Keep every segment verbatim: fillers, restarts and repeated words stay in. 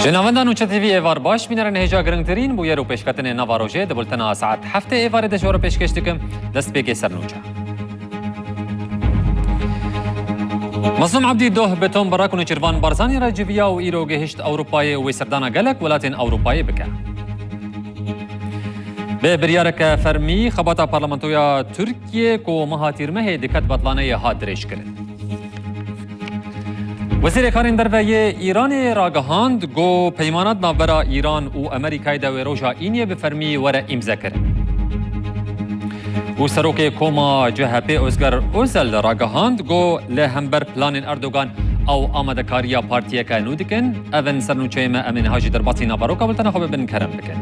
Di navenda Nûçe T V êvar baş, bînerên hêja, giringtirîn bûyer û pêşketinên nava rojê di bultena saet heftê êvarê de ji we re pêşkêş dikim. Destpêkê sernûçe. Mazlûm Ebdî doh bi Tom Barak û Nêçîrvan Barzanî re civiya û îro gihişt Ewropayê û wê serdana gelek welatên Ewropayê bike. Bi biryareke fermî xebata parlamentoya Tirkiyê ku meha Tîrmehê diket betlaneyê hat dirêjkirin. Wezîrê Karên Derve yê Îranê ragihand ku peymana di navbera Îran û Amerîkayê de wê roja Îniyê bi fermî were îmzekirin. Û serokê koma C H P Ozger Ozel ragihand ku li hember planên Erdogan ew amadekariya partiyeke nû dikin. Ev in sernûçeyê me, em ê niha jî derbasî naveroka bultena xwe bibin, kerem bikin.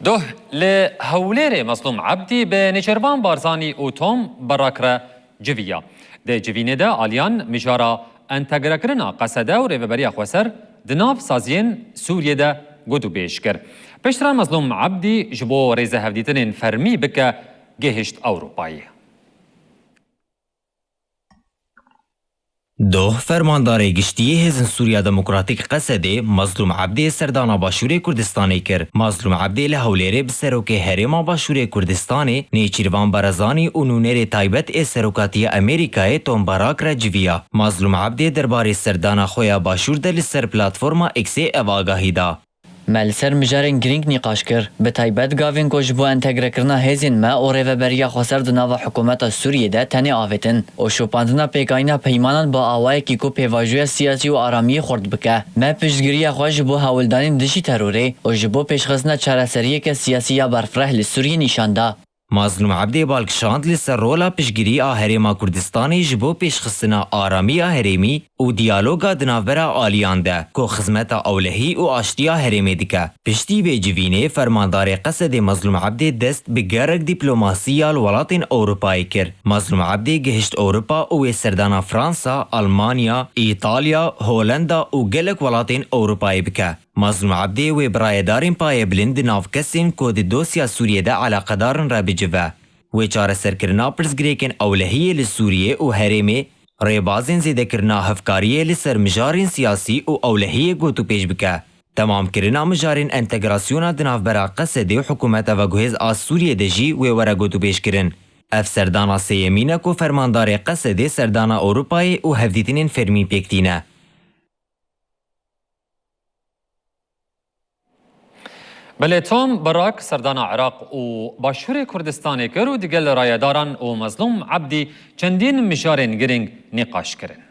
Doh li Hewlêrê Mezlûm Ebdî bi Nêçîrvan Barzanî û Tom Barak re civiya. Di civînê de aliyan mijara entegrekirina Qesede û Rêveberiya Xweser di nav saziyên Sûriyê de gotûbêj kir. Piştre Mezlûm Ebdî ji bo rêzehevdîtinên fermî bike gihişt Ewropayê. Doh, fermandarê giştî yê Hêzên Sûriya Demokratîk Qesedê, Mazlûm Ebdê serdana Başûrê Kurdistanê kir. Mazlûm Ebdê li Hewlêrê bi serokê Herêma Başûrê Kurdistanê, Nêçîrvan Barzanî û nûnerê taybet ê Serokatiya Amerîkayê Tom Barak re civiya. Mazlûm Ebdê derbarê serdana xwe ya Başûr de li ser platforma X-ê ev agahî da. Me li ser mijarên girîng nîqaş kir, bi taybet gavên ku ji bo entegrekirina hêzên me û rêveberiya xweser di nava hikûmeta Sûriyê de tenê avêtin û şopandina pêkayîna peymanan bi awayekî ku pêvajoya siyasî û aramiyê xurt bike. Me piştgiriya xwe ji bo hewldanên dijî terorê û ji bo pêşxistina çareseriyeke siyasî ya berfireh li Sûriyê nîşan da. Mazlûm Ebdê bal kişand li ser rola piştgirî a Herêma Kurdistanê ji bo pêşxistina aramiya herêmî û diyaloga di navbera aliyan de, ku xizmeta ewlehî û aştiya herêmê dike. Piştî vê civînê, fermandarê Qesedê Mazlûm Ebdê dest bi gelek dîplomasî ya li welatên Ewropayê kir. Mazlûm Ebdê gihişt Ewropa û wê serdana Fransa, Almanya, Îtalya, Holenda û gelek welatên Ewropayê bike. Mazlûm Ebdê wê bi rayedarên payebilind di nav kesên ku di dosya Sûriyê de eleqedar in re bicive. Wê çareserkirina pirsgirêkên ewlehiyê li Sûriyê û herêmê, rêbazên zêdekirina hevkariyê li ser mijarên siyasî û ewlehiyê gotûpêj bike. Temamkirina mijarên entegrasyona di navbera Qesedê û hikûmeta veguhêz a Sûriyê de jî wê were gotûbêjkirin. Ev serdana sêyemîn e ku fermandarê Qesedê serdana Ewropayê û hevdîtinên fermî pêk tîne. Belê, Tom Barak serdana Iraq û Başûrê Kurdistanê kir û digel rayedaran û Mezlûm Ebdî çendîn mijarên girîng nîqaş kirin.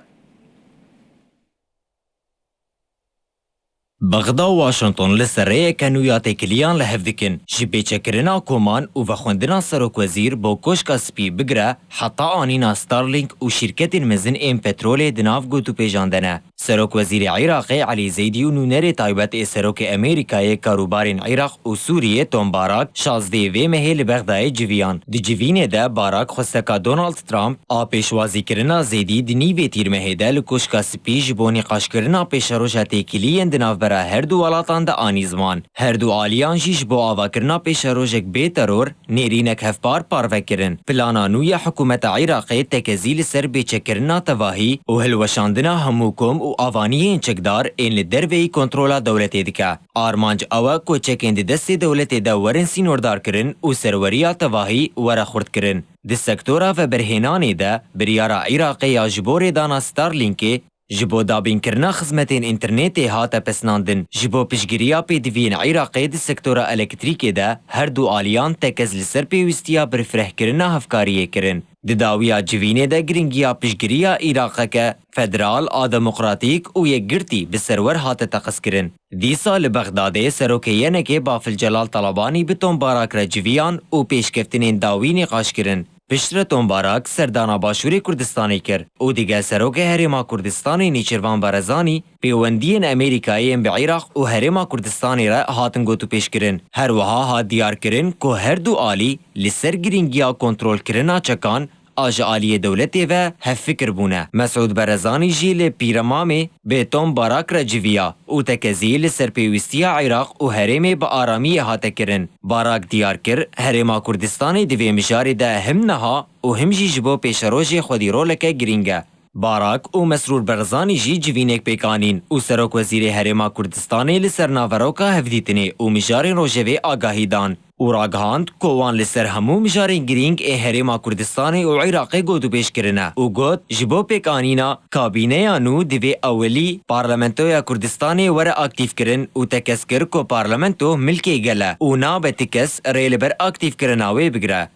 Bexda û Washington li ser rêyeke nû ya têkiliyan li hev dikin. Ji pêçekirina koman û vexwendina serokwezîr bo Koşka Spî bigire, heta anîna Starlink û şîrketên mezin ên petrolê di nav gotûpêjan de ne. Serokwezîrê Iraqê Elî Zeydî û nûnerê taybet ê Serokê Amerîkayê karûbarên Iraq û Sûriyê Tom Barak şazdê vê mehê li Bexdayê civiyan. Di civînê de Barak xwesteka Donald Trump a pêşwazîkirina Zeydî di nîvê Tîrmehê de li Koşka Spî ji bo nîqaşkirina pêşeroja têkiliyên di navbera her du welatan de anî ziman. Her du aliyan jî ji bo avakirina pêşerojek bê teror, nêrînek hevpar parve kirin. Plana nû ya hikûmeta Iraqê tekezî li ser bêçekkirina tevahî û hilweşandina hemû kom û avaniyên çekdar ên li derveyî kontrola dewletê dike. Armanc ew e ku çekên di destê dewletê de werin sînordarkirin û serweriya tevahî were xurtkirin. Di sektora veberhênanê de, biryara Iraqê ya ji bo rêdana Starlinkê, ji bo dabînkirina xizmetên înternetê hate pesnandin, ji bo piştgiriya pêdiviyên Iraqê di sektora elektrîkê de her du aliyan tekez li ser pêwîstiya birfirehkirina hevkariyê kirin. Di dawiya civînê de giringiya piştgiriya Iraqeke federal a demokratîk û yekgirtî bi serwer hate teqizkirin. Dîsa li Bexdadê serokê Y N K'ê Bafil Celal Talabanî bi Tom Barak re civiyan û pêşkeftinên dawî nîqaş kirin. Piştre Tom Barak serdana Başûrê Kurdistanê kir û digel Serokê Herêma Kurdistanê Nêçîrvan Barzanî pêwendiyên Amerîkayê yên bi Iraq û Herêma Kurdistanê re hatin gotûpêjkirin. Her wiha hat diyarkirin ku her du alî li ser girîngiya kontrolkirina çekan a ji aliyê dewletê ve hevfikir bûne. Mesûd Berezanî jî li Pîremamê bi Tom Barak re civiya û tekezî li ser pêwîstiya Iraq û herêmê bi aramiyê hate kirin. Barak diyar kir, Herêma Kurdistanê di vê mijarê de him niha û him jî ji bo pêşerojê xwedî roleke girîng e. Barak û Mesrûr Barzanî jî civînek pêk anîn û Serokwezîrê Herêma Kurdistanê li ser naveroka hevdîtinê û mijarên rojevê agahî dan û ragihand ku wan li ser hemû mijarên girîng ê Herêma Kurdistanê û Iraqê gotûbêj kirine û got, ji bo pêkanîna kabîneya nû divê ewilî Parlamentoya Kurdistanê were aktîfkirin û tekez kir ku parlamento milkê gel e û nabe ti kes rê li ber aktîfkirina wê bigire.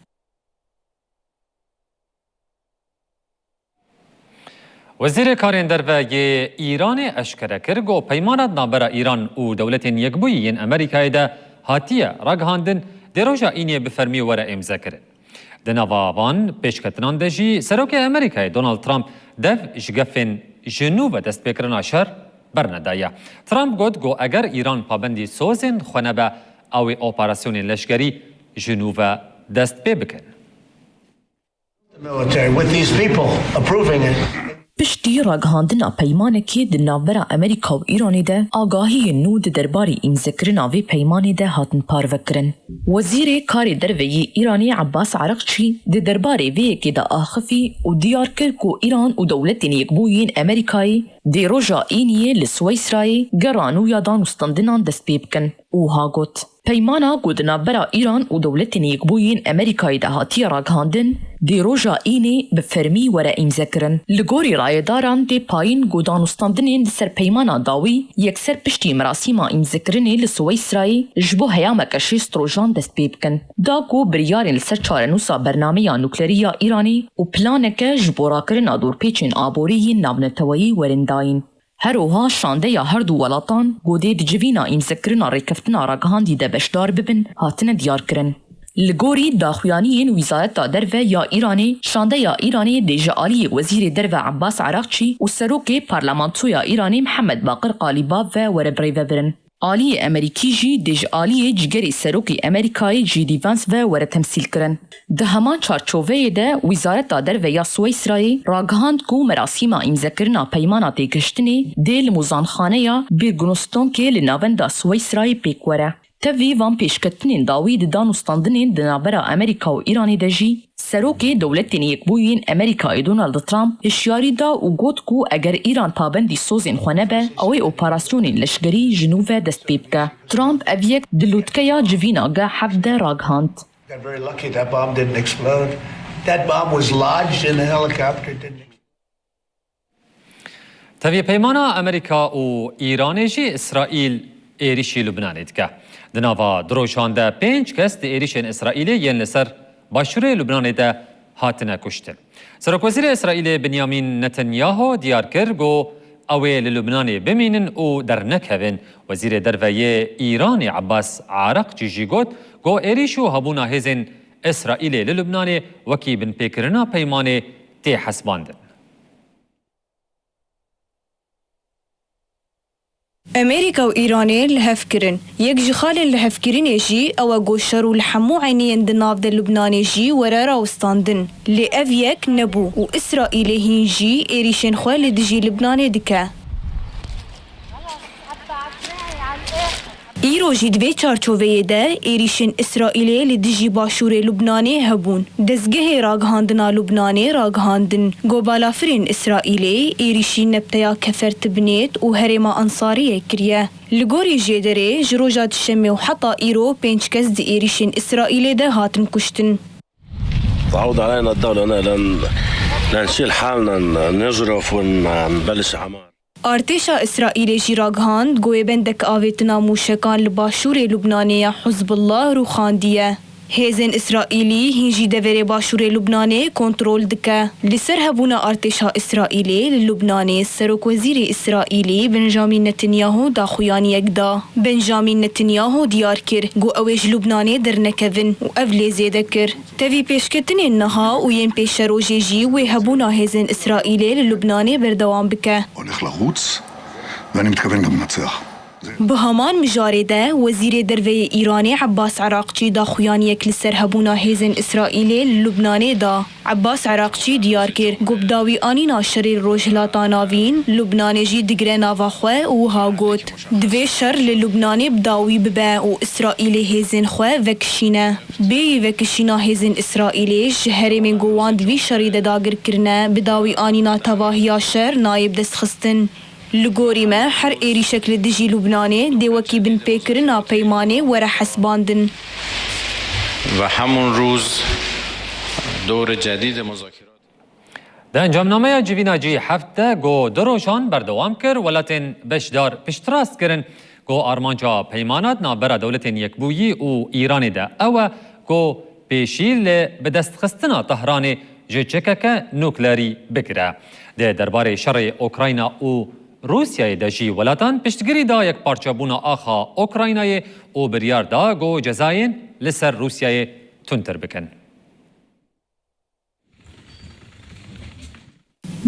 Wezîrê Karên Derve yê Îranê eşkere kir, ku peymana di navbera Îran û Dewletên Yekbûyî yên Amerîkayê de hatiye ragihandin, dê roja Îniyê bi fermî were îmzekirin. Di nava van pêşketinan de jî Serokê Amerîkayê Donald Trump dev ji gefên ji nû ve destpêkirina şer bernedaye. Trump got ku eger Îran pabendî sozên xwe nebe, ew ê operasyonên leşkerî ji nû ve dest pê bikin. The military with these people approving it. Piştî ragihandina peymanekê di navbera Amerîka û Îranê de agahiyên nû di derbarê îmzekirina vê peymanê de hatin parvekirin. Wezîrê Karê Derve yê Îranê Ebbas Ereqçî di derbarê vê yekê de axifî û diyar kir ku Îran û Dewletên Yekbûyî yên Amerîkayê dê roja Îniyê li Sweystrayê gera nû ya danûstandinan dest pê bikin û wiha got, Peymana ku di navbera Îran û Dewletên Yekbûyî yên Amerîkayê de hatiye ragihandin, dê roja Înê bi fermî were îmzekirin. Li gorî rayedaran tê payîn ku danûstandinên li ser peymana dawî yekser piştî merasîma îmzekirinê li Sweystrayê ji bo heyameke şêst rojan dest pê bikin. Da ku biryarên li ser çarenûsa bernameya nuklerî ya Îranê û planeke ji bo rakirina dorpêçên aborî yên navneteweyî werin dayîn. Her wiha şandeya her du welatan ku dê di civîna îmzekirina rêkeftina ragihandî de beşdar bibin, hatine diyarkirin. Li gorî daxuyaniyên Wizareta Derve ya Îranê, şandeya Îranê dê ji aliyê Wezîrê Derve Ebbas Erakçî û Serokê Parlamentoya Îranê Mihemed Baqir Qalîbaf ve were birêvebirin. Aliyê Amerîkî jî dê ji aliyê cigerê Serokê Amerîkayê J D Vance ve were temsîlkirin. Di heman çarçoveyê de, Wizareta Derve ya Sweystrayê ragihand ku merasîma îmzekirina peymana têgihiştinê dê li muzanxaneya Bürgerstonkê li navenda Sweystrayê pêk were. Tevî van pêşketinên dawî di danûstandinên di navbera Amerîka û Îranê de jî, Serokê Dewletên Yekbûyî yên Amerîkayê Donald Trump hişyarî da û got ku eger Îran pabendî sozên xwe nebe, ew ê operasyonên leşkerî ji nû ve dest pê bike. Trump ev yek di lûtkeya civîna G heft de ragihand. Got very lucky that bomb didn't explode. That bomb was lodged in the helicopter, didn't explode. Tevî peymana Amerîka û Îranê jî Îsraîl êrîşî Lubnanê dike. Di nava du rojan de pênc kes di êrîşên Îsraîlê yên li ser başûrê Lubnanê de hatine kuştin. Serokwezîrê Îsraîlê Binyamin Netanyahu diyar kir ku ew ê li Lubnanê bimînin û dernekevin. Wezîrê Derve yê Îranê Ebbas Arakçî jî got ku êrîş û hebûna hêzên Îsraîlê li Lubnanê wekî binpêkirina peymanê tê hesibandin. Amerîka û Îranê li hev kirin. Yek ji xalên lihevkirinê jî ew e ku şer û li hemû eniyên di nav de Lubnanê jî were rawestandin. Lê ev yek nebû û Îsraîlê hîn jî êrîşên xwe li dijî Lubnanê dike. Îro jî di vê çarçoveyê de êrîşên Îsraîlê li dijî başûrê Lubnanê hebûn. Dezgehê ragihandina Lubnanê ragihandin ku balafirên Îsraîlê êrîşî nebteya Kefer Tibnêt û herêma Ensariyê kiriye. Li gorî jêderê, ji roja Duşemê û heta îro pênc kes di êrîşên Îsraîlê de hatin kuştin. تعود علينا الدولة هنا لن لنشيل حالنا نجرف ونبلش عمار. Artêşa Îsraîlê jî ragihand ku wê bendek avêtina mûşekan li başûrê Lubnanê ya Hizbullah rûxandiye. Hêzên Îsraîlî hîn jî deverê başûrê Lubnanê kontrol dike. Li ser hebûna artêşa Îsraîlê li Lubnanê Serokwezîrê Îsraîlî Benjamin Netanyahu daxuyaniyek da. Benjamin Netanyahu diyar kir ku ew ê ji Lubnanê dernekevin û ev lê zêde kir. Tevî pêşketinên niha û yên pêşerojê jî wê hebûna hêzên Îsraîlê li Lubnanê berdewam bike. הולך לרוץ, ואני מתכוון גם לנצח. Bi heman mijarê de, Wezîrê Derve yê Îranê Ebbas Eraqçî daxuyaniyek li ser hebûna hêzên Îsraîlê li Lubnanê da. Ebbas Eraqçî diyar kir, ku bi dawî anîna şerê li Rojhilata Navîn, Lubnanê jî digire nava xwe û wiha got, Divê şer li Lubnanê bi dawî bibe û Îsraîlê hêzên xwe vekişîne. Bêyî vekişîna hêzên Îsraîlê ji herêmên ku wan di vî şerî de dagir kirine, bi dawî anîna tevahiya şer nayê bidestxistin. Li gorî me, her êrîşek li dijî Lubnanê dê wekî binpêkirina peymanê were hesibandin. و همون روز دور جدید مذاکرات. Di encamnameya civîna G heft de ku du rojan berdewam kir, welatên beşdar piştrast kirin ku armanca peymana di navbera Dewletên Yekbûyî û Îranê de ew e ku pêşî li bidestxistina Tehranê ji çekeke nuklerî bigire. Di derbarê şerê Ukrayna û Rûsyayê de jî welatan piştgirî da yekparçebûna axa Ukraynayê û biryar da ku cezayên li ser Rûsyayê tundtir bikin.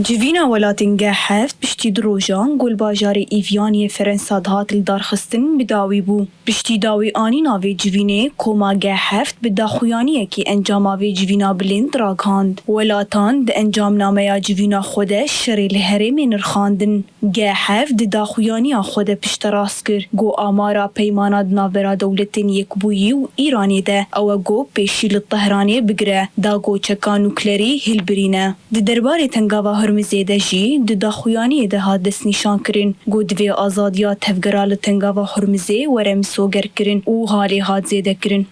Civîna welatên G heft piştî du rojan ku li bajarê Îvyaniyê Ferensa dihat lidarxistin bi dawî bû. Piştî dawî anîna vê civînê, koma G heft bi daxuyaniyekî encama vê civîna bilind ragihand. Welatan di encamnameya civîna xwe de şerê li herêmê nirxandin. G heft di daxuyaniya xwe de pişterast kir ku amara peymana di navbera Dewletên Yekbûyî û Îranê de ew e ku pêşî li Tehranê bigire, da ku çeka nuklerî hilbirîne. Di derbarê Tengava Hurmizê de jî di daxuyaniyê de hat destnîşankirin ku divê azadiya tevgera li Tengava Hurmizê were misogerkirin û halê hat zêdekirin.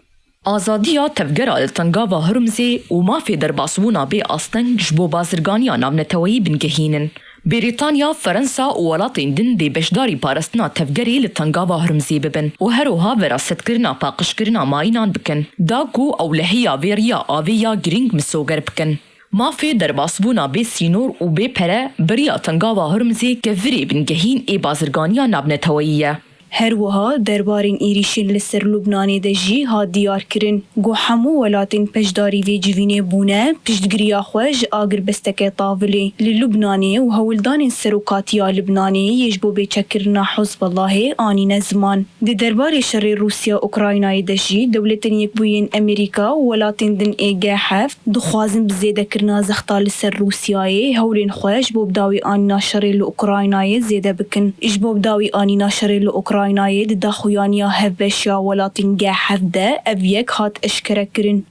Azadiya tevgera li Tengava Hurmizê û mafê derbasbûna bê asteng ji bo bazirganiya navneteweyî bingehîn in. Brîtanya, Ferensa û welatên din dê beşdarî parastina tevgerê li Tengava Hurmizê bibin û her wiha verasetkirina paqijkirina mayînan bikin, da ku ew lehiya vê riya avê ya girîng misoger bikin. Mafê derbasbûna bê sînor û bê pere bi riya Tengava Hurmizê kevirê bingehîn ê bazirganiya navneteweyî ye. Her wiha derbarên êrîşên li ser Lubnanê de jî hat diyarkirin ku hemû welatên beşdarî vê civînê bûne piştgiriya xwe ji agirbesteke tavilê li Lubnanê û hewldanên serokatiya Lubnanê yê ji bo bêçekkirina Hizbullahê anîne ziman. Di derbarê şerê Rûsya-Ukraynayê de jî Dewletên Yekbûyî yên Amerîka û welatên din ê G heft dixwazin bi zêdekirina zexta li ser Rûsyayê hewlên xwe ji bo bi dawî anîna şerê li Ukraynayê zêde bikin. Ji bo bi dawî anîna şerê li Ukraynayê di daxuyaniya hevbeş ya welatên G heft de ev yek hat eşkerekirin.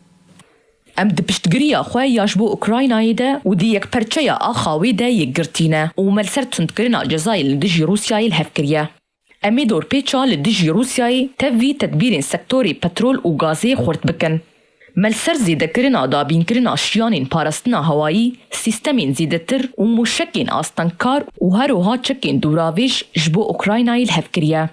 Em di piştgiriya xwe ya ji bo Ukraynayê de û di yekperçeya axa wê de yekgirtî ne û me li ser tundkirina cezayê li dijî Rûsyayê li hev kiriye. Em ê dorpêça li dijî Rûsyayê tevî tedbîrên sektorê petrol û gazê xurt bikin. Me li ser zêdekirina dabînkirina şiyanên parastina hewayî, sîstemên zêdetir û mûşekên astengkar û her wiha çekên dûravêj ji bo Ukraynayê li hev kiriye.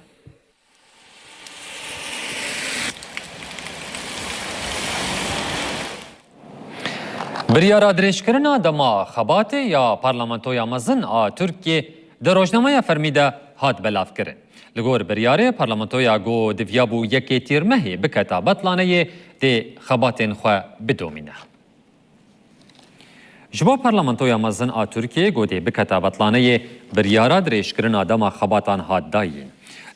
Biryara dirêjkirina dema xebatê ya Parlamentoya Mezin a Tirkiyê di rojnameya fermî de hat belavkirin. Li gor biryarê, parlamentoya ku diviyabû yekê Tîrmehê biketa betlaneyê, dê xebatên xwe bidomîne. Ji bo Parlamentoya Mezin a Tirkiyê ku dê biketa betlaneyê, biryara dirêjkirina dema xebatan hat dayîn.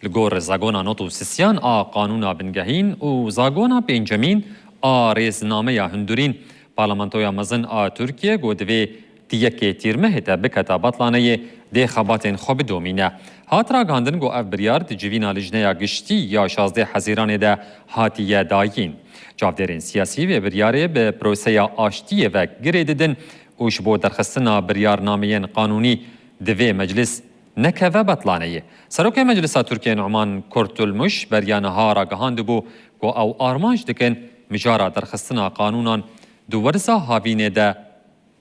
Li gor zagona nod û sisiyan a Qanûna Bingehîn û zagona pêncemîn a Rêznameya Hundurîn, Parlamentoya Mezin a Tirkiyê ku divê di yekê Tîrmehê de biketa betlaneyê, dê xebatên xwe bidomîne. Hat ragihandin ku ev biryar di civîna Lijneya Giştî ya şazdeh Hezîranê de hatiye dayîn. Çavdêrên siyasî vê biryarê bi proseya aştiyê ve girê didin û ji bo derxistina biryarnameyên qanûnî divê meclis nekeve betlaneyê. Serokê Meclisa Tirkiyê Numan Kurtulmuş beriya niha ragihandibû ku ew armanc dikin mijara derxistina qanûnan di werza havînê de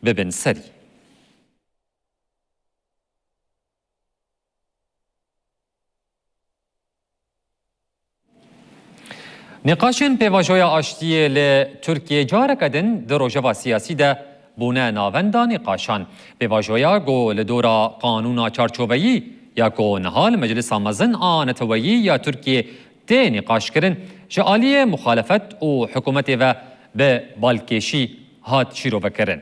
bibin serî. Nîqaşên pêvajoya aştiyê li Tirkiyê careke din di rojeva siyasî de bûne navenda nîqaşan. Pêvajoya ku li dora qanûna çarçoveyî ya ku niha li Meclisa Mezin a Neteweyî ya Tirkiyê tê nîqaşkirin, ji aliyê muxalefet û hikûmetê ve bi balkêşî hat şîrovekirin.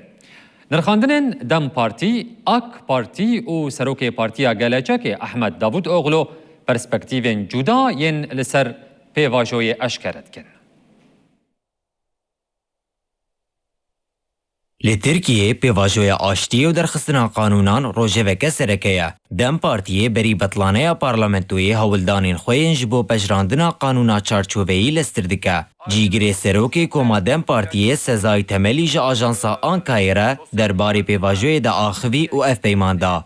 Nirxandinên DEM Partî, AK Partî û Serokê Partiya Gelecekê Ehmed Davutoglu perspektîvên cuda yên li ser pêvajoyê eşkere dikin. Li Tirkiyeyê pêvajoya aştiyê û derxistina qanûnan rojeveke sereke ye. DEM Partiyê berî betlaneya parlamentoyê hewldanên xwe yên ji bo pejirandina qanûna çarçoveyî lestir dike. Cîgirê serokê koma DEM Partiyê Sezai Temelî ji ajansa Ankayê re derbarê pêvajoyê de axivî û ev peyman da.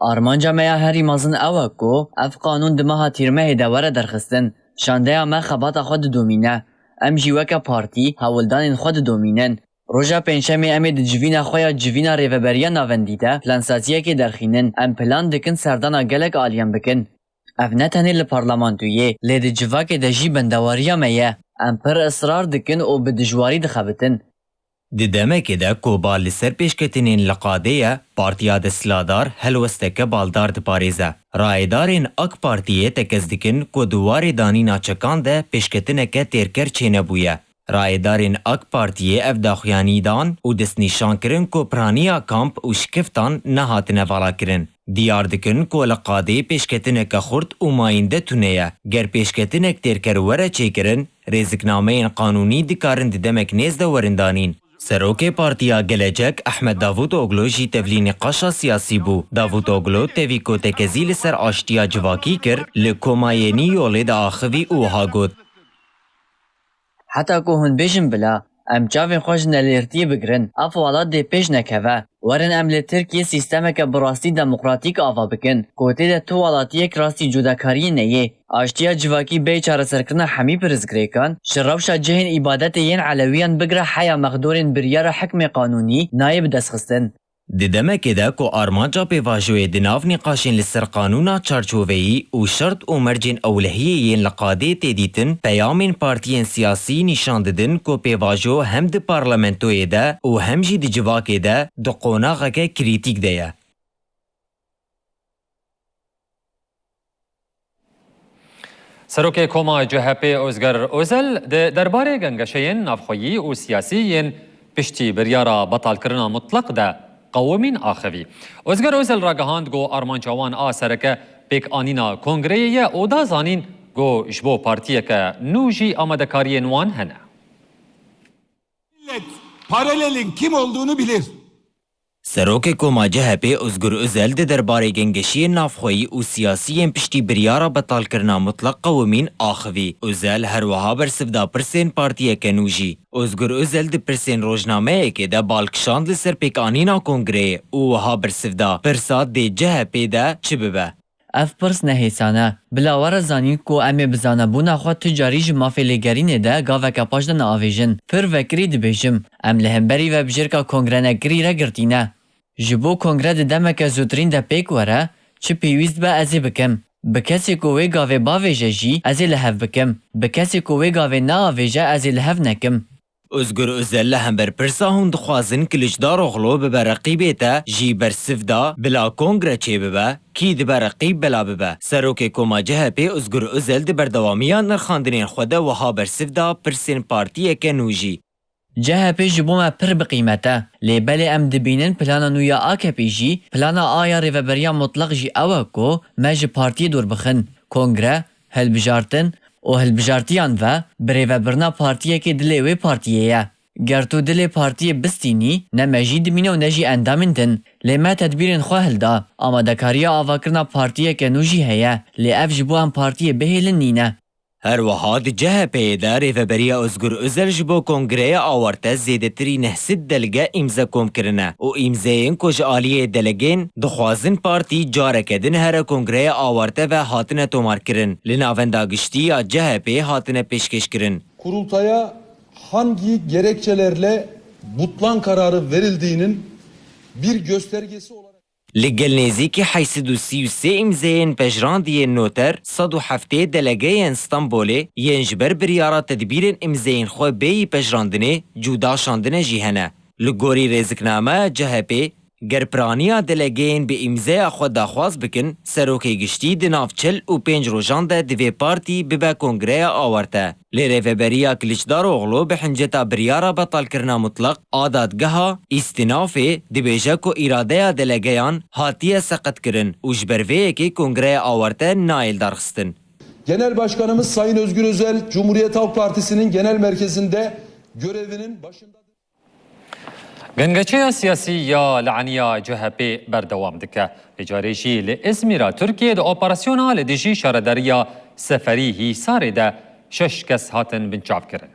Armanca me ya herî mezin ew e ku ev qanûn di meha Tîrmehê de were derxistin. Şandeya me xebata xwe didomîne. Em jî weke partî hewldanên xwe didomînin. Roja Pêncşemê em ê di civîna xwe ya civîna Rêveberiya Navendî de plansaziyekê derxînin. Em plan dikin serdana gelek aliyan bikin. Ev ne tenê li parlamentoyê, lê di civakê de jî bendewariya me ye. Em pir israr dikin û bi dijwarî dixebitin. Di demekê de ku bal li ser pêşketinên li qadê ye, partiya desthilatdar helwesteke baldar diparêze. Rayedarên AK Partiyê tekez dikin ku di warê danîna çekan de pêşketineke têrker çênebûye. Rayedarên AK Partiyê ev daxuyanî dan û destnîşan kirin ku piraniya kamp û şikiftan nehatine valakirin. Diyar dikin ku li qadê pêşketineke xurt û mayînde tune ye. Ger pêşketinek têrker were çêkirin, rêziknameyên qanûnî dikarin di demek nêz de werin danîn. Serokê Partiya Gelecek Ehmed Davutoglu jî tevlî nîqaşa siyasî bû. Davutoglu tevî ku tekezî li ser aştiya civakî kir, li Koma Yenî Yolê diaxivî û wiha got. Heta ku hûn bêjin bila, em çavên xwe ji nelêrtiyê bigirin, ev welat dê pêş nekeve. Werin em li Tirkiyê sîstemeke bi rastî demokratîk ava bikin, ku tê de tu welatiyek rastî cudakariyê neyê. Aştiya civakî bêyî çareserkirina hemî pirsgirêkan, ji rewşa cihên îbadetê yên Elewiyan bigire heya mexdorên biryara hikmê qanûnî nayê bidestxistin. Di demekê de ku armanca pêvajoyê di nav nîqaşên li ser qanûna çarçoveyî û şert û mercên ewlehiyê yên li qadê tê dîtin, peyamên partiyên siyasî nîşan didin ku pêvajo hem di parlamentoyê de û hem jî di civakê de di qonaxeke krîtîk de ye. Serokê Koma C H P Ozger Ozel di derbarê gengeşeyên navxweyî û siyasî yên piştî biryara betalkirina mutleq de qewimîn axivî. Ozger Ozel ragihand ku armanca wan a sereke pêkanîna kongreyê ye û da zanîn ku ji bo partiyeke nû jî amadekariyên wan hene. Millet paralelin kim olduğunu bilir. Serokê Koma C H P Ozgur Ozel di derbarê gengeşiyên navxweyî û siyasî yên piştî biryara betalkirina mutleq qewimîn axivî. Ozel her wiha bersiv da pirsên partiyeke nû jî. Ozgur Ozel di pirsên rojnameyekê de bal kişand li ser pêkanîna kongreyê û wiha bersiv da, pirsa dê C H P de çi bibe? Ev pirs nehêsan e. Bila were zanîn ku em ê bi zanebûna xwe tu carî ji mafê lêgerînê de gaveke paş de neavêjin. Pir vekirî dibêjim, em li hemberî vebijêrka kongrenekirî re girtî ne. Ji bo kongre di demeke zûtirîn de pêk were, çi pêwîst be ez ê bikim. Bi kesê ku wê gavê bavêje jî ez ê li hev bikim. Bi kesê ku wê gavê neavêje ez ê li hev nekim. Ozgur Ozel li hember pirsa hûn dixwazin Kiliçdaroglu bibe reqîbê te jî bersiv da, bila kongre çêbibe, kî dibe reqîb bela bibe. Serokê Koma C H P Ozgur Ozel di berdewamiya nirxandinên xwe de wiha bersiv da pirsên partiyeke nû jî. C H P ji bo me pir bi qîmet e, lê belê em dibînin plana nû ya A K P jî, plana A ya Rêveberiya Mutleq jî ew e ku me ji partiyê dûr bixin, kongre, hilbijartin û hilbijartiyan ve bi rêvebirina partiyekê dilê wê partiyê ye. Ger tu dilê partiyê bistînî, ne me jî dimîne û ne jî endamên din. Lê me tedbîrên xwe hilda, amadekariya avakirina partiyeke nû jî heye, lê ev ji bo em partiyê bihêlin nîne. Her wiha di C H P'yê de Rêveberiya Ozgur Ozel ji bo kongreya awarte zêdetirî neh sed delge îmze kom kirine û îmzeyên ku ji aliyê delegên dixwazin partî careke din here kongreya awarte ve hatine tomarkirin, li navenda giştî ya C H P'ê hatine pêşkêşkirin. Kurultaya hangi gerekçelerle butlan kararı verildiğinin bir göstergesi olarak Li gel nêzîkî heyt sed û sî û sê îmzeyên pejirandiyên noter, sed û heftê delegeyên Stenbolê yên ji ber biryara tedbîrên îmzeyên xwe bêyî pejirandinê cuda şandine jî hene. Li gorî rêziknameya C H P'ê, Ger piraniya delegeyên bi îmzeya xwe daxwaz bikin, serokê giştî di nav çil û pênc rojan de divê partî bibe kongreya awarte. Lê Rêveberiya Kiliçdaroglu bi hinceta biryara betalkirina mutleq a dadgeha îstînafê dibêje ku îradeya delegeyan hatiye seqetkirin û ji ber vê yekê kongreya awarte nayê lidarxistin. Genel Başkanımız Sayın Özgür Özel, Cumhuriyet Halk Partisi'nin genel merkezinde görevinin başındadır. Gengeçeya siyasî ya le'eniya C H P berdewam dike. Vê carê jî li Îzmîra Tirkiyê di operasyona li dijî şaredariya Seferî Hîsarê de şeş kes hatin binçavkirin.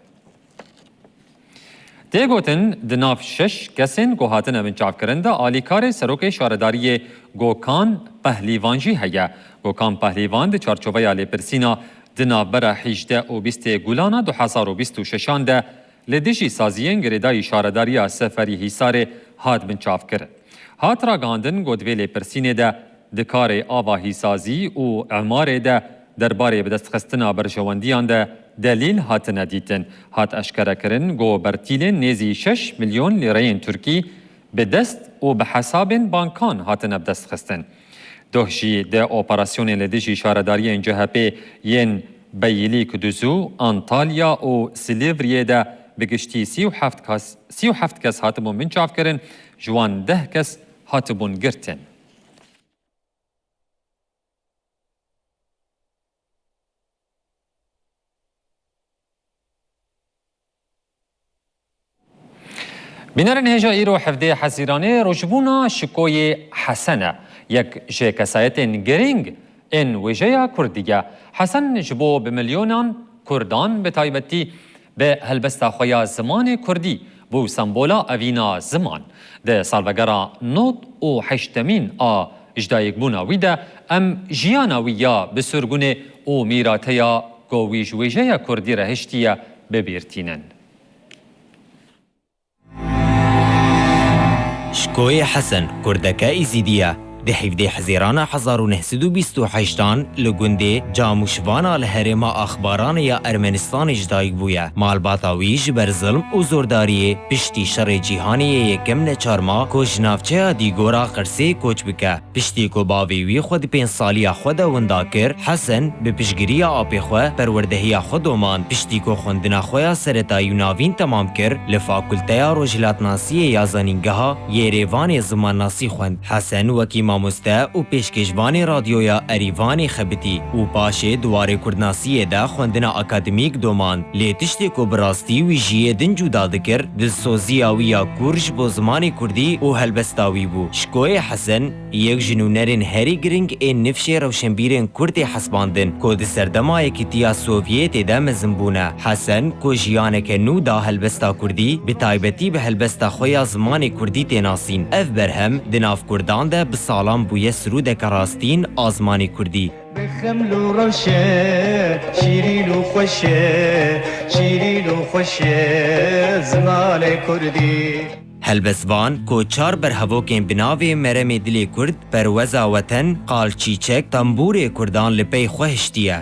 Tê gotin, di nav şeş kesên ku hatine binçavkirin de alîkarê serokê şaredariyê Gokan Pehlîvan jî heye. Gokan Pehlîvan di çarçoveya lêpirsîna di navbera hejdeh û bîstê Gulana du hezar û bîst û şeşan de li dijî saziyên girêdayî şaredariya Seferî Hîsarê hat binçavkirin. Hat ragihandin ku di vê lêpirsînê de di karê avahîsazî û emarê de derbarê bidestxistina berjewendiyan de delîl hatine dîtin. Hat eşkerekirin ku bertîlên nêzî şeş milyon lîreyên Tirkî bi dest û bi hesabên bankan hatine bidestxistin. Doh jî di operasyonên li dijî şaredariyên C H P yên Beyilîk Duzû, Antalya û Silîvriyê de bi giştî sî û heft kes, sî û heft kes hatibûn binçavkirin, ji wan deh kes hatibûn girtin. Bînerên hêja, îro hevdê Hezîranê rojbûna Şikoyê Hesen e, yek ji kesayetên girîng ên wêjeya kurdî ye. Hesen ji bo bi milyonan kurdan, bi taybetî bi helbesta xwe ya zimanê kurdî, bû sembola evîna ziman. Di salvegera nod û heştemîn a ji dayikbûna wî de em jiyana wî ya bi surgunê û mîrateya ku wî ji wêjeya kurdî re hiştiye, bi bîr tînin. Şikoyê Hesen, kurdeke Êzîdî ye. Di hevdê Hezîrana hezar û neh sed û bîst û heştan li gundê Camûşvana li herêma Axbaranê ya Ermenistanê ji dayik bûye. Malbata wî ji ber zilm û zordariyê piştî Şerê Cîhanê yê Yekem neçarma ku ji navçeya Dîgora Qirsê koç bike. Piştî ku bavê wî xwe di pênc saliya xwe de winda kir, Hesen bi piştgiriya apê xwe perwerdehiya xwe domand. Piştî ku xwendina xwe ya seretayî û navîn temam kir, li Fakulteya Rojhilatnasiyê ya Zanîngeha Yêrêvanê zimannasî xwend. Hesen wekî mamoste û pêşkêşvanê radyoya Erîvanê xebitî û paşê di warê kurdnasiyê de xwendina akademîk domand. Lê tiştê ku bi rastî wî ji yê din cuda dikir, dilsoziya wî ya kûr ji bo zimanê kurdî û helbesta wî bû. Şikoyê Hesen, yek ji nûnerên herî giring ên nifşê rewşenbîrên kurd tê hesbandin, ku di serdema Yekîtiya Sovyetê de mezin bûne. Hesen, ku jiyaneke nû da helbesta kurdî, bi taybetî bi helbesta xwe ya zimanê kurdî tê nasîn. Ev berhem di nav kurdan de bi salan bûye sirûdeke rastîn a zimanê kurdî. Bi xeml û rewşe, şîrîn û xweş e, şîrîn û xweş e zimanê kurdî. Helbestvan, ku çar berhevokên bi navê Meremê Dilê Kurd, Perweza Weten, Qal Çîçek, Tembûrê Kurdan li pey xwe hiştiye.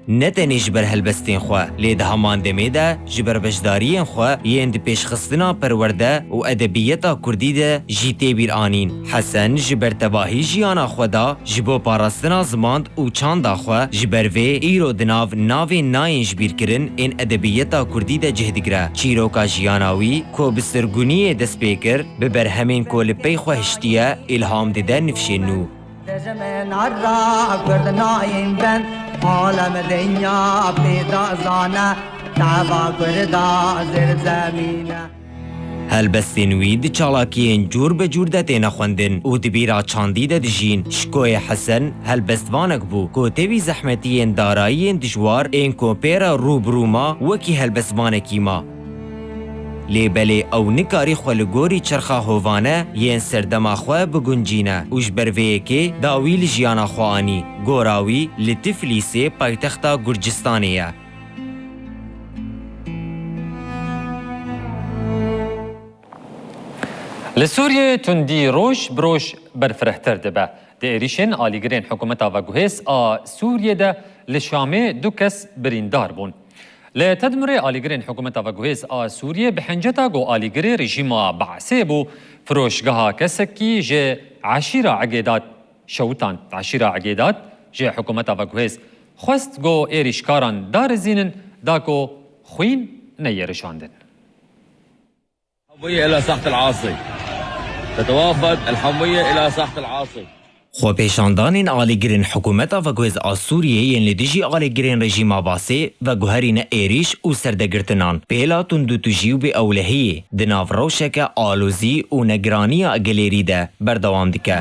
Ne tenê ji ber helbestên xwe, lê di heman demê de ji ber beşdariyên xwe yên di pêşxistina perwerde û edebiyeta kurdî de jî tê bîr anîn. Hesen ji ber tevahî jiyana xwe da ji bo parastina ziman û çanda xwe, ji ber vê îro di nav navên nayên jibîrkirin ên edebiyeta kurdî de cih digire. Çîroka jiyana wî, ku bi sirguniyê dest pê kir, bi berhemên ku li pey xwe hiştiye, îlham dide nifşên nû. Dejimên herra Kurd nayên bend, alem dinya pê da zane, dava Kurda zirzemîn e. Helbestên wî di çalakiyên cûr be cûr de têne xwendin û di bîra çandî de dijîn. Şikoyê Hesen helbestvanek bû ku tevî zehmetiyên darayiyên dijwar ên ku pê re rû bi rû ma, wekî helbestvanekî ma. Lê belê ew nikarî xwe li gorî çerxa hovane yên serdema xwe biguncîne û ji ber vê yekê dawî li jiyana xwe anî. Gora wî li Tiflîsê paytexta Gurcistanê ye. Li Sûriyê tundî roj bi roj berfirehtir dibe. Di êrîşên alîgirên hikûmeta veguhêz a Sûriyê de li Şamê du kes birîndar bûn. Li Tedmurê alîgirên hikûmeta veguhêz a Sûriyê bi hinceta ku alîgirê rejîma Be'sê bû, firoşgeha kesekî ji eşîra Egêdat şewitand. Eşîra Egêdat ji hikûmeta veguhêz xwest ku êrîşkaran darizînin, da ku xwîn neyê rijandin. الحموية إلى ساحة العاصي. تتوافد الحموية إلى ساحة العاصي. Xwepêşandanên alîgirên hikûmeta veguhêz a Sûriyê yên li dijî alîgirên rejîma Basê veguherîne êrîş û serdegirtinan, pêla tundûtûjî û bêewlehiyê di nav rewşeke alozî û negiraniya gelêrî de berdewam dike.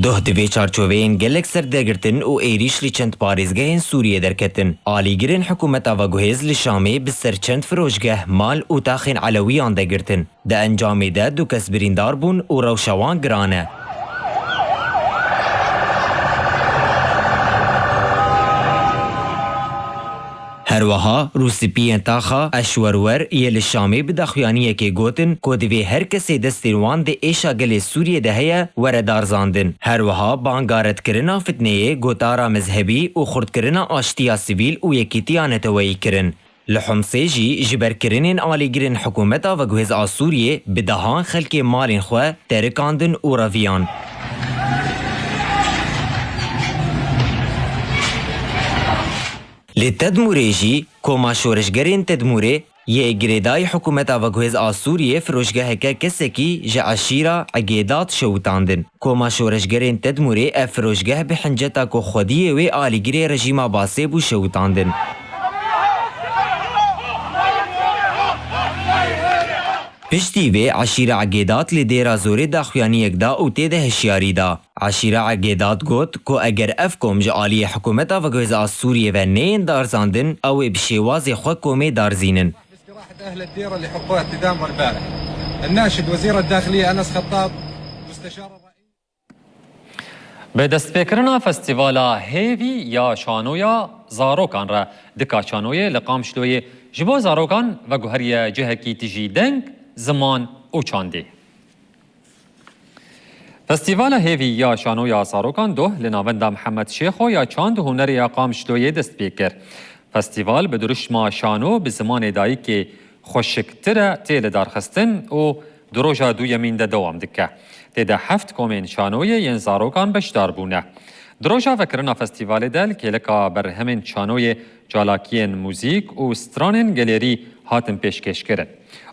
Doh di vê çarçoveyên gelek serdegirtin û êrîş li çend parêzgehên Sûriyê derketin. Alîgirên hikûmeta veguhêz li Şamê bi ser çend firoşgeh, mal û taxên Elewiyan de girtin. Di encamê de du kes birîndar bûn û rewşa wan giran e. Her wiha rûspiyên taxa Eşwerwer yê li Şamê bi daxuyaniyekê gotin ku divê her kesê destên wan di êşa gelê Sûriyê de heye were darizandin. Her wiha banga redkirina fitneyê, gotara mezhebî û xurtkirina aştiya sivîl û yekîtiya neteweyî kirin. Li Homsê jî ji ber kirinên alîgirên hikûmeta veguhêz a Sûriyê bi dehan xelkê malên xwe terikandin û reviyan. Li Tedmûrê jî Koma Şoreşgerên Tedmûrê yê girêdayî hikûmeta veguhêz a Sûriyê firoşgeheke kesekî ji eşîra Egêdat şewitandin. Koma Şoreşgerên Tedmûrê ev firoşgeh bi hinceta ku xwediyê wê alîgirê rejîma Basê bû şewitandin. Piştî vê eşîra Egêdat li Dêra Zorê daxuyaniyek da û tê de hişyarî da. Eşîra Egêdat got ku eger ev kom ji aliyê hikûmeta veguhêz a Sûriyê ve neyên darizandin, ew ê bi şêwazê xwe komê darizînin. استراحة أهل الديرة اللي حقوها التدامر البارح. الناشد وزير الداخلية أنس خطاب مستشار الرئيس. Bi destpêkirina Festîvala Hêvî ya Şanoya Zarokan re, dika Şanoyê li Qamişloyê ji bo zarokan veguheriye cihekî tijî deng, ziman û çandê. Festîvala Hêvî ya Şanoya Zarokan doh li Navenda Mihemed Şêxo ya Çand û Hunerê ya Qamişloyê dest pê kir. Festîval bi dirûşma Şano bi zimanê dayikê xweşiktir e tê lidarxistin û di roja duyemîn de dewam dike. Tê de heft komên şanoyê yên zarokan beşdar bûne. Di roja vekirina festîvalê de li kêleka berhemên şanoyê çalakiyên muzîk û stranên gelêrî hatin pêşkêşkirin.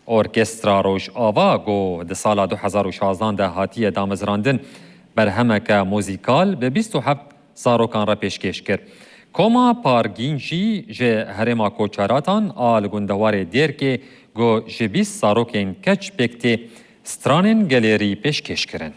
Orkestra Rojava ku di sala du hezar û şazdan de hatiye damezrandin, berhemeke muzîkal bi bîst û heft zarokan re pêşkêş kir. Koma Pargîn jî ji herêma Koçeratan a li gundewarê Dêrkê ku ji bîst zarokên keç pêk tê, stranên gelêrî pêşkêş kirin.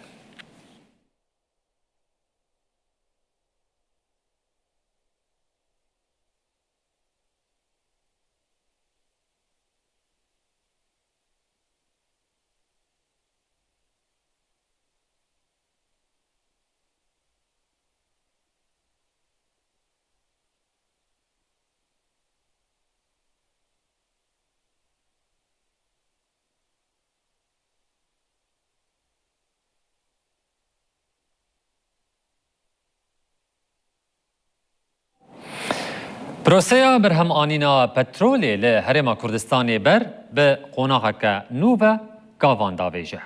Proseya berhemanîna petrolê li Herêma Kurdistanê ber bi qonaxeke nû ve gavan davêje.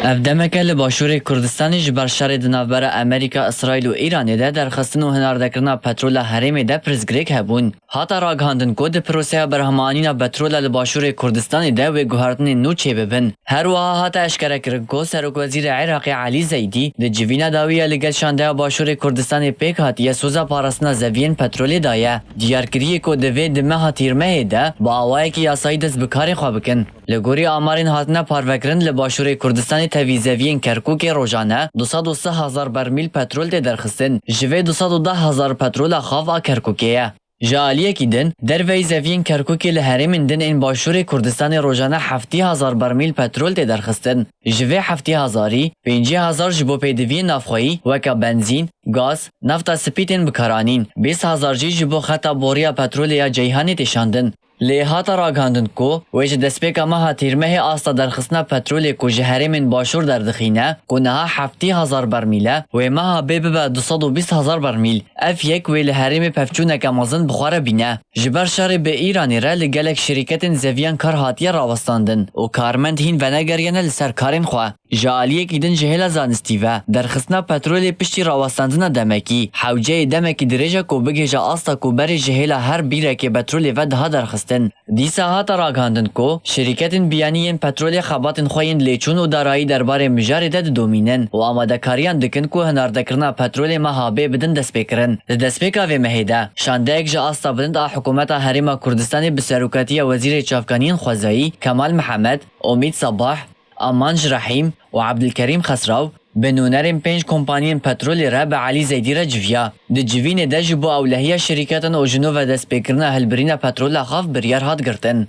Ev demeke li Başûrê Kurdistanê ji ber şerê di navbera Amerîka, Îsraîl û Îranê de derxistin û hinardekirina petrola herêmê de pirsgirêk hebûn. Hate ragihandin ku di proseya berhemanîna petrola li Başûrê Kurdistanê de wê guhertinên nû çêbibin. Her wiha hate eşkerekirin ku Serokwezîrê Iraqê Elî Zeydî di civîna dawî ya li gel şandeya Başûrê Kurdistanê pêk hatiye soza parastina zeviyên petrolê daye. Diyar kiriye ku divê di meha Tîrmehê de bi awayekî yasayî dest bi karê xwe bikin. Li gorî amarên hatine parvekirin, li Başûrê Kurdistanê tevî zeviyên Kerkûkê rojane du sed û sî hezar bermîl petrol tê derxistin. Ji vê du sed û deh hezar petrola xav a Kerkûkê ye. Ji aliyekî din, derveyî zeviyên Kerkûkê li herêmên din ên Başûrê Kurdistanê rojane heftê hezar bermîl petrol tê derxistin. Ji vê heftê hezarî, pêncî hezar ji bo pêdiviyên navxweyî weke benzîn, gaz, nafta spî tên bikaranîn, bîst hezar jî ji bo xeta boriya petrolê ya Ceyhanê tê şandin. Lê hate ragihandin ku wê ji destpêka meha Tîrmehê asta derxistina petrolê ku ji herêmên başûr derdixîne, ku niha heftê hezar bermîl e, wê meha bê bibe du sed û bîst hezar bermîl. Ev yek wê li herêmê pevçûneke mezin bi xwe re bîne. Ji ber şerê bi Îranê re li gelek şirîketên zeviyan kar hatiye rawestandin û karmend hîn venegeriyene li ser karên xwe. Ji aliyekî din ji hêla zanistî ve, derxistina petrolê piştî rawestandina demekî, hewceyê demekî dirêj e ku bigihêje asta ku berê ji hêla her bîrekê petrolê ve diha derxistin. Dîsa hate ragihandin ku şirîketên biyanî yên petrolê xebatên xwe yên lêçûn û darayî derbarê mijarê de didomînin û amadekariyan dikin ku hinardekirina petrolê meha bê bidin destpêkirin. Di destpêka vê mehê de, şandeyek ji asta bilind a Hikûmeta Herêma Kurdistanê bi serokatiya Wezîrê Çavkaniyên Xwezayî Kemal Mihemed, Omîd Sabah, Amanc Rehîm û Ebdilkerîm Xesraw bi nûnerên pênc kompaniyên petrolê re bi Elî Zeydî re civiya. Di civînê de ji bo ewlehiya şirîketan û ji nû ve destpêkirina hilbirîna petrola xav biryar hat girtin.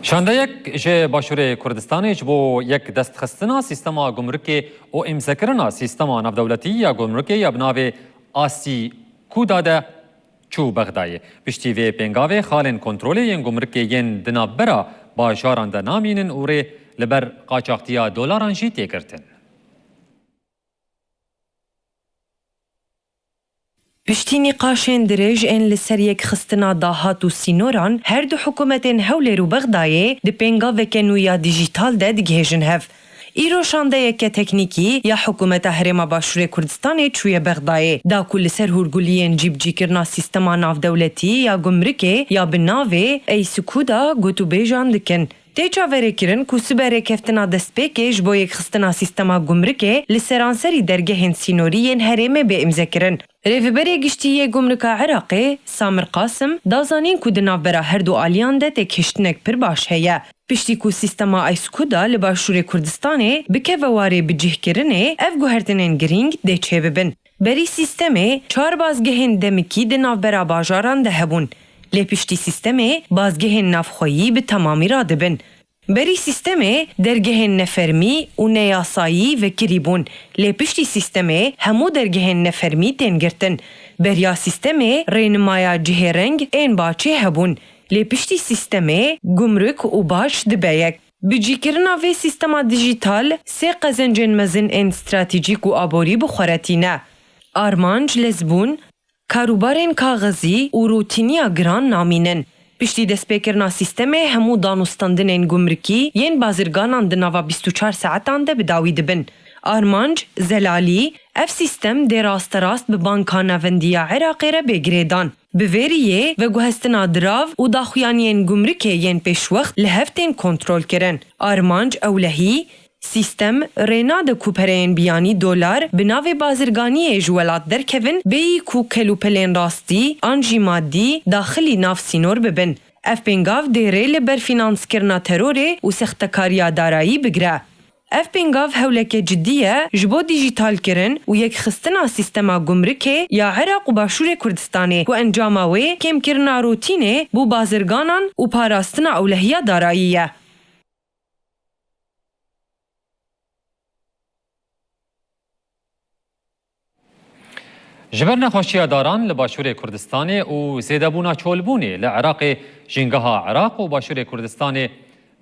Şandeyek ji Başûrê Kurdistanê ji bo yek destxistina sîstema gumrikê û îmzekirina sîstema navdewletî ya gumrikê ya bi navê ASÎKUDA de çû Bexdayê. Piştî vê pêngavê xalên kontrolê yên gumrikê yên di navbera bajaran de namînin û rê li ber qaçaxtiya dolaran jî tê girtin. Piştî nîqaşên dirêj ên li ser yekxistina dahat û sînoran, her du hikûmetên Hewlêr û Bexdayê di pêngaveke nû ya dîjîtal de digihêjin hev. Îro şandeyeke teknîkî ya Hikûmeta Herêma Başûrê Kurdistanê çûye Bexdayê, da ku li ser hûrguliyên cîbicîkirina sîstema navdewletî ya gumrikê ya bi navê ASÎKUDA gotûbêjan dikin. Tê çaverêkirin ku sibe rêkeftina destpêkê ji bo yekxistina sîstema gumrikê li seranserî dergehên sînorî yên herêmê bê îmzekirin. Rêveberê Giştî yê Gumrika Iraqê, Samir Qasim, da zanîn ku di navbera her du aliyan de têkiştinek pir baş heye. Piştî ku sîstema ASÎKUDA li Başûrê Kurdistanê bikeve warê bicihkirinê, ev guhertinên girîng dê çêbibin. Berî sîstemê çar bazgehên demikî di navbera bajaran de hebûn. Lê piştî sîstemê bazgehên navxweyî bi temamî radibin. Berî sîstemê dergehên nefermî û neyasayî vekirî bûn. Lê piştî sîstemê hemû dergehên nefermî tên girtin. Beriya sîstemê rênimaya cihêreng ên baçê hebûn. Lê piştî sîstemê gumruk û bac dibe yek. Bicîkirina vê sîstema dijîtal sê qezencên mezin ên stratejîk û aborî bi xwe re tîne. Armanc, lezbûn, karûbarên kaxizî û rûtîniya giran namînin. Piştî destpêkirina sîstemê hemû danûstandinên gumrikî yên bazirganan di nava bîst û çar saetan de bi dawî dibin. Armanc, zelalî, ev sîstem dê rasterast bi Banka Navendî ya Iraqê re bê girêdan. Bi vê riyê, veguhestina dirav û daxuyaniyên gumrikê yên pêşwext li hev tên kontrolkirin. Armanc, ewlehî, sîstem rê nade ku pereyên biyanî dolar bi navê bazirganiyê ji welat derkevin, bêyî ku kelûpelên rastî an jî madî daxilî nav sînor bibin. Ev pêngav dê rê li berfînanskirina terorê û sextekariya darayî bigire. Ev pêngav hewleke cidî ye ji bo dîjîtalkirin û yekxistina sîstema gumrikê ya Iraq û Başûrê Kurdistanê ku encama wê kêmkirina rûtînê bo bazirganan û parastina ewlehiya darayî ye. Ji ber nexweşiya daran li Başûrê Kurdistanê û zêdebûna çolbûnê li Iraqê, Jîngeha Iraq û Başûrê Kurdistanê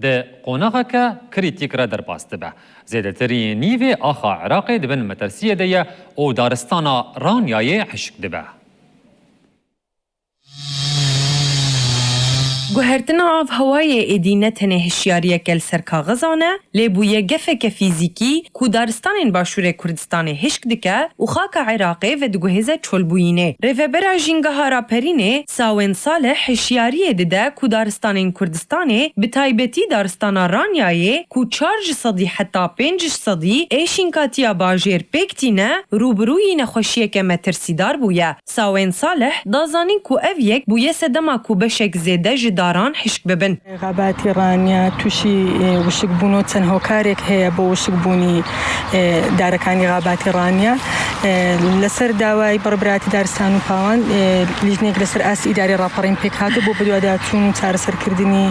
di qonaxeke krîtîk re derbas dibe. Zêdetirî nîvê axa Iraqê di bin metirsiyê de ye û daristana Ranyayê hişk dibe. Guhertina avhewayê êdî ne tenê hişyariyeke li ser kaxizan e, lê bûye gefeke fîzîkî ku daristanên Başûrê Kurdistanê hişk dike û xaka Iraqê vediguhêze çolbûyînê. Rêvebera Jîngeha Raperînê Sawên Salih hişyariyê dide ku daristanên Kurdistanê, bi taybetî daristana Ranyayê ku çar ji sedî heta pênc ji sedî ê şînkatiya bajêr pêk tîne, rûbirûyî nexweşiyeke metirsîdar bûye. Sawên Salih da zanîn ku ev yek bûye sedema ku beşek zêde ji daran hişk bibin. غاباتی ڕانیە تووشی وشکبوون و چەند هۆکارێک هەیە بۆ وشکبوونی دارەکانی غاباتی ڕانیە. لەسەر داوای بڕبراتی دارستان و پاوان، لیژنێک لەسەر ئاستی ئیداری ڕاپەڕین پێکهاتوو بۆ بەدواداچوون و چارەسەرکردنی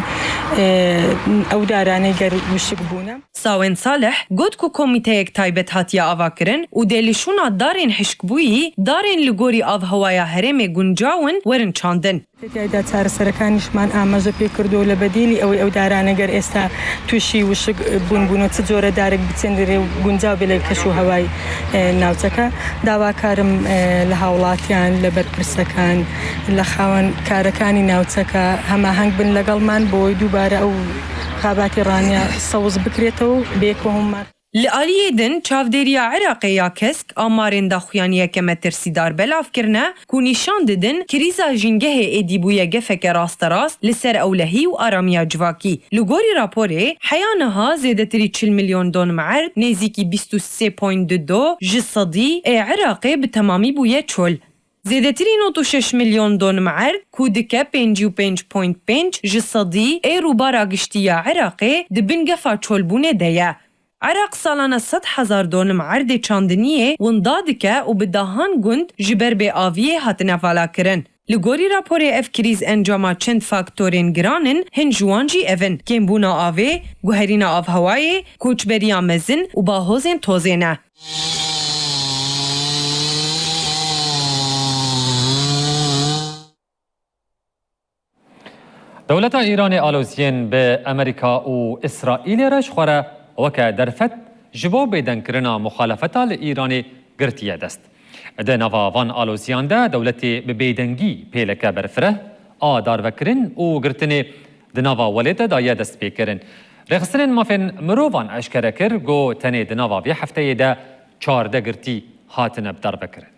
ئەو دارانەی گەر وشک بوونە. Sawen Salih got ku komîteyek taybet hatiye avakirin û dê li şûna darên hişkbûyî, darên li gorî avhewaya herêmê guncaw in, werin çandin. Têdayda چارەسەرەکانیشمان ئاماژە پێ کردووە لە بەدیلی ئەوەی ئەو دارانە گەر ئێستا تووشی وشک بوون بوونەوە، چ جۆرە دارێک بچێنرێ و گونجاو بێ لە کەش و هەوای ناوچەکە. داواکارم لە هاوڵاتیان، لە بەرپرسەکان، لە خاوەن کارەکانی ناوچەکە هەماهەنگ بن لەگەڵمان بۆی دووبارە ئەو خاباتی ڕانیە سەوز بکرێتەوە و بێکۆ هەمومان. Li aliyê din, çavdêriya Iraqê ya kesk amarên daxuyaniyeke metirsîdar belav kirine ku nîşan didin krîza jîngehê êdî bûye gefeke rasterast li ser ewlehî û aramiya civakî. Li gorî raporê, heya niha zêdetirî çil milyon donm erd, nêzîkî bîst û sê point du do ji sedî ê Iraqê bi temamî bûye çol. Zêdetirî nod û şeş milyon donm erd, ku dike pêncî û pênc point pênc ji sedî ê rûbara giştî ya Iraqê, di bin gefa çolbûnê de ye. Iraq salane sed hezar donm erdê çandiniyê winda dike û bi dehan gund ji ber bêaviyê hatine valakirin. Li gorî raporê ev krîz encama çend faktorên giran in, hin ji wan jî ev in, kêmbûna avê, guherîna avhewayê, koçberiya mezin û bahozên tozê ne. Dewleta Îranê aloziyên bi Amerîka û Îsraîlê re ji xwe re weke derfet ji bo bêdengkirina muxalefeta li Îranê girtiye dest. Di nava van aloziyan de dewletê bi bêdengî pêleke berfireh a darvekirin û girtinê di nava welê de daye destpêkirin. Rêxistinên mafên mirovan eşkere kir ku tenê di nava vê hefteyê de çardeh girtî hatine bi darvekirin.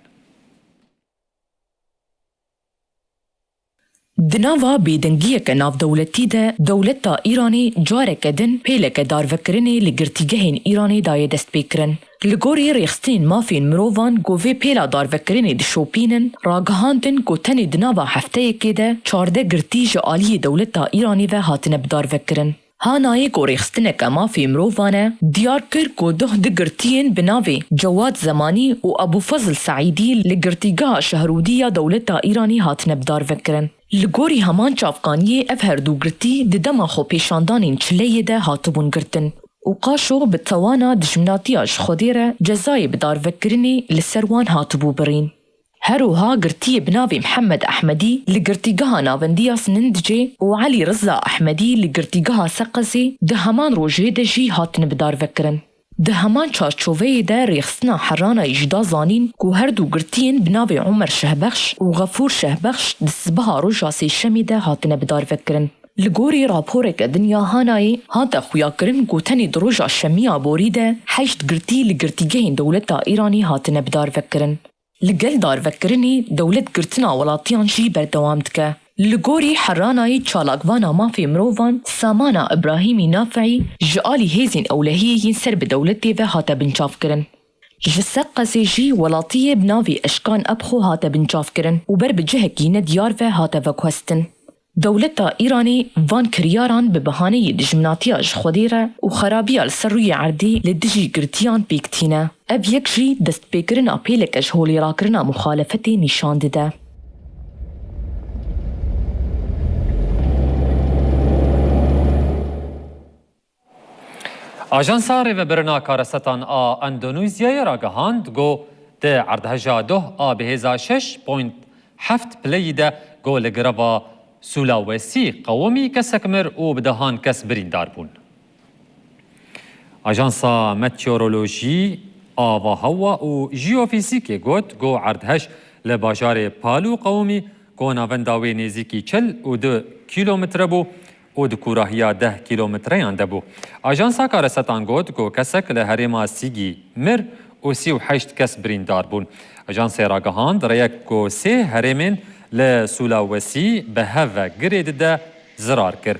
Di nava bêdengiyeke navdewletî de dewleta Îranê careke din pêleke darvekirinê li girtîgehên Îranê daye destpêkirin. Li gorî rêxistinên mafên mirovan ku vê pêla darvekirinê dişopînin, ragihandin ku tenê di nava hefteyekê de çardeh girtî ji aliyê dewleta Îranê ve hatine bidarvekirin. Hanayê ku rêxistineke mafê mirovan e, diyar kir ku duh du girtiyên bi navê Cewad Zemanî û Ebûfezl Seîdî li girtîgeha Şehrûdî ya dewleta Îranê hatine bidarvekirin. Li gorî heman çavkaniyê ev her du girtî di dema xwepêşandanên çileyê de hatibûn girtin û qaşo bi tawana dijminatiya ji Xwedê re cezayê bidarvekirinê li ser wan hatibû birîn. Her wiha girtiyê bi navê Mihemed Ehmedî li Girtîgeha Navendî ya Sinindicê û Elî Riza Ehmedî li Girtîgeha Seqezê di heman rojê de jî hatine bidarvekirin. Di heman çarçoveyê de Rêxistina Heranayê jî da zanîn ku her du girtiyên bi navê Omer Şehbexş û Xefûr Şehbexş di sibeha roja Sêşemê de hatine bidarvekirin. Li gorî raporeke din ya Hanayê hate xuyakirin ku tenê di roja Şemiya borî de heşt girtî li girtîgehên dewleta Îranê hatine bidarvekirin. Li gel darvekirinê dewlet girtina welatiyan jî berdewam dike. Li gorî Heranayê çalakvana mafê mirovan Samana Ibrahîmî Nafeî ji alî hêzên ewlehiyê yên ser bi dewletê ve hate binçavkirin. Ji Seqezê jî welatiyê bi navê Eşkan Ebxo hate binçavkirin û ber bi cihekî nediyar ve hate veguhestin. Dewleta Îranê van kiryaran bi bihaneyê dijminatiya ji Xwedê re û xerabiya li ser rûyê erdê li dijî girtiyan pêk tîne. Ev yek jî destpêkirina pêleke ji holêrakirina muxalefetê nîşan dide. Ajansa Rêvebirina Karesetan a Endonezyayê ragihand ku di erdheja doh a bihêza şeş point heft pileyî de ku li girava Sulawesî qewimî kesek mir û bi dehan kes birîndar bûn. Ajansa Meteorolojî, Avahewa û Jeofîzîkê got ku erdhej li bajarê Palu qewimî ku navenda wê nêzîkî çil û du kîlometre bû û di kûrahiya deh kîlometreyan de bû. Ajansa Karesetan got ku kesek li herêma Sîgî mir û sî û heşt kes birîndar bûn. Ajansê ragihand rêyek ku sê herêmên li Sulawesî bi hev ve girê dide zirar kir.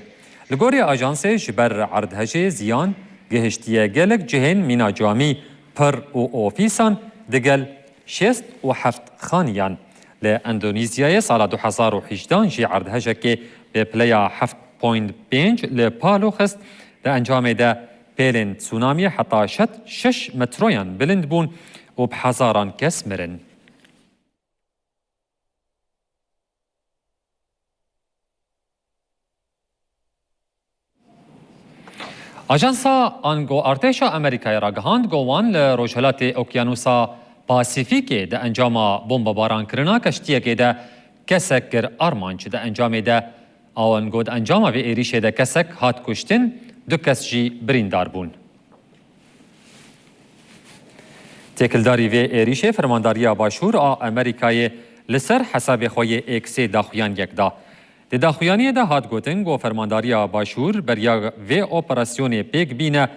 Li gorî ajansê ji ber erdhejê ziyan gihiştiye gelek cihên mîna camî, pir û ofîsan digel şêst û heft xaniyan. Li Endonezyayê sala du hezar û hejdehan jî erdhejekê bi pileya heft point pênc li Palu xist. Di encamê de pêlên tsunamiyê heta şet şeş metroyan bilind bûn û bi hezaran kes mirin. Ajansa ango artêşa Amerîkayê ragihand ku wan li rojhilatê Okyanusa Pasîfîkê di encama bombebaran kirina keştiyekê de kesek kir armanc. Di encamê de, ango di encama vê êrîşê de kesek hat kuştin, du kes jî birîndar bûn. Têkildarî vê êrîşê Fermandariya Başûr a Amerîkayê li ser hesabê xwe yê Êksê daxuyaniyek da. Di daxuyaniyê de hat gotin ku Fermandariya Başûr beriya vê operasyonê pêk bîne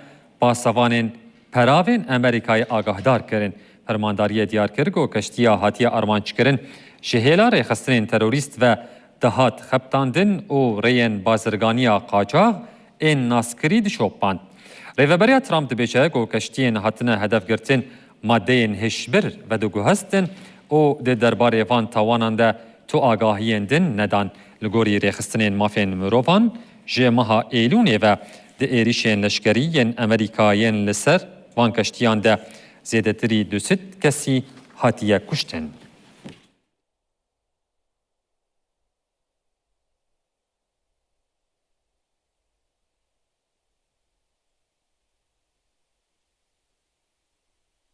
pasevanên peravên Amerîkayê agahdar kirin. Fermandariyê diyar kir ku keştiya hatiye armanc kirin ji hêla rêxistinên terorîst ve dihat xebitandin û rêyên bazirganiya qaçax ên naskirî dişopand. Rêveberiya Trump dibêje ku keştiyên hatine hedefgirtin madeyên hişbir vediguhestin û di derbarê van tawanan de tu agahiyên din nedan. Li gorî rêxistinên mafên mirovan, ji meha Êlûnê ve di êrîşên leşkerî yên Amerîka yên li ser van keştiyan de zêdetirî du sed kesî hatiye kuştin.